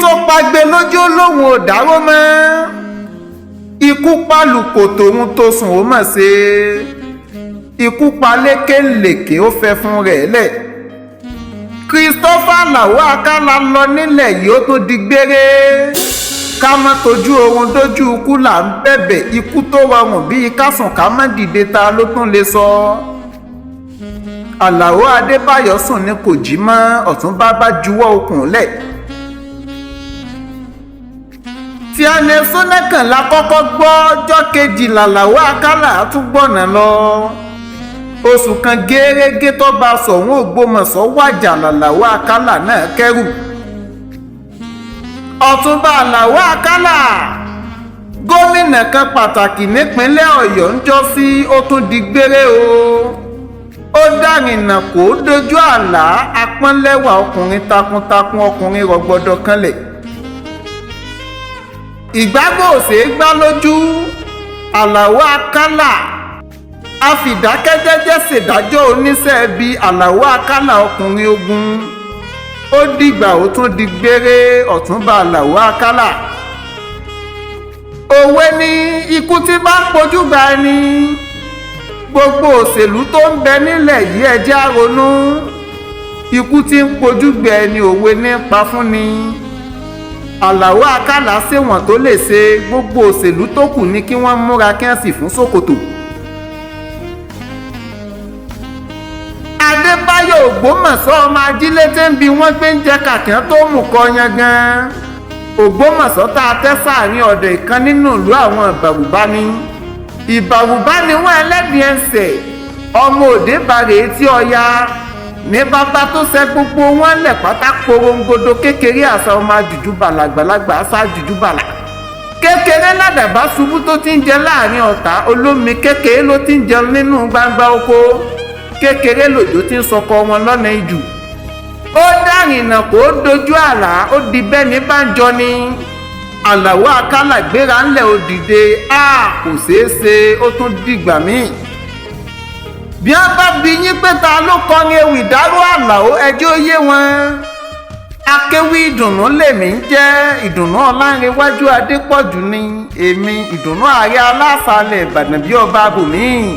Tó pagbe lójú lòun ò dárò mọ́. Ikú pàlùkò tòun tó sùn ó mọ̀ ṣe. Ikú pa lékèlèké, ó fẹ́ fún rẹ̀ lẹ̀. Christopher Alao Akala lọ nílẹ̀ yìí, ó tún di gbére. Ká má tójú oorun dójú ikú là ń bẹ̀bẹ̀. Ikú tó rọrùn bíi kásùn ká má dìde, ta ló tún lè sọ? Àlàó Adébáyọ̀ sùn ní kò jí mọ́. Ọ̀túnba bá juwọ́ okùn lẹ̀. Tí a lè sọ́nẹ́kàn la kọ́kọ́ gbọ́. Ọjọ́ kejì làlàó Akálà tún gbọ̀nà lọ. Oṣù kan gẹ́rẹ́gẹ́ tó bá Ṣọ̀ún Ògbómọ̀ṣọ́ wàjà, làlàó Akálà náà kẹ́rù. Ọ̀túnba Àlàó Akálà, gómìnà kan pàtàkì nípínlẹ̀ Ọ̀yọ́ ń jọ sí, ó tún di gbére o. Ó dárìnà kó dojú àlá. Apọ́nlẹ́wà ọkùnrin takuntakun, ọkùnrin rọ̀gbọ̀dọ̀ kanlẹ̀. Ìgbàgbọ́ òsè gbá lójú Àlàó Akálà. Àfìdákẹ́jẹ́jẹ́ ṣèdájọ́ oníṣẹ́ bíi Àlàó Akálà, ọkùnrin ogun. Ó dìgbà, ó tún di gbére, Ọ̀túnba Àlàó Akálà. Òwe ni ikú tí bá ń pojú gba ẹni. Gbogbo òṣèlú tó ń bẹ nílẹ̀ yìí, ẹ jẹ́ á ronú. Ikú tí ń pojú gbẹ ẹni, òwe ní pa fún ni. Àlàó Akálà ṣèwọ̀n tó lè ṣe. Gbogbo òṣèlú tó kù ní kí wọ́n múra kí wọ́n sì fún ṣòkòtò. Adébáyọ̀ Ògbómọ̀ṣọ́, ọmọ ajílété ń bi wọ́n gbé ń jẹ kàkán tó mú kọ yangan. Ògbómọ̀ṣọ́ tá a tẹ́ sáàrin ọ̀dẹ̀ ìkan nínú ìlú àwọn Ìbàrùbá ni. Ìbàrùbá ni wọ́n ẹlẹ́dìí ẹsẹ̀ ọmọ òde bàrẹ̀ etí ọya ní bàbá tó ṣe gbogbo wọn lẹ̀ pátá porongodo. Kékeré àṣà ọmọ àjùjú bàlà, àgbàlagbà àṣà àjùjú bàlà. Kékeré ládàbá ṣubú tó ti ń jẹ láàrin ọ̀tá olómi. Kékeré ló ti ń jẹun nínú gbangba oko. Kékeré lòjó ti ń sọkọ wọn lọ́nà ìjù. Ó dárìnà kó dojú àlá, ó di bẹ́ẹ̀ ní bánjọ ni. Àlàó Akálà gbéra ńlẹ̀, ó dìde. A kò ṣeé ṣe, ó tún dìgbà míì. Bí wọ́n bá bi yín pé ta ló kọrin ewì ìdárò Àlàó, ẹjọ́ yé wọn. Akéwì Ìdùnnú lèmi ń jẹ́. Ìdùnnú Ọlánrewájú Adépọ̀jù ni èmi, Ìdùnnú ààrẹ alásàálẹ̀ Ìbàdàn bíi ọba abòmíì.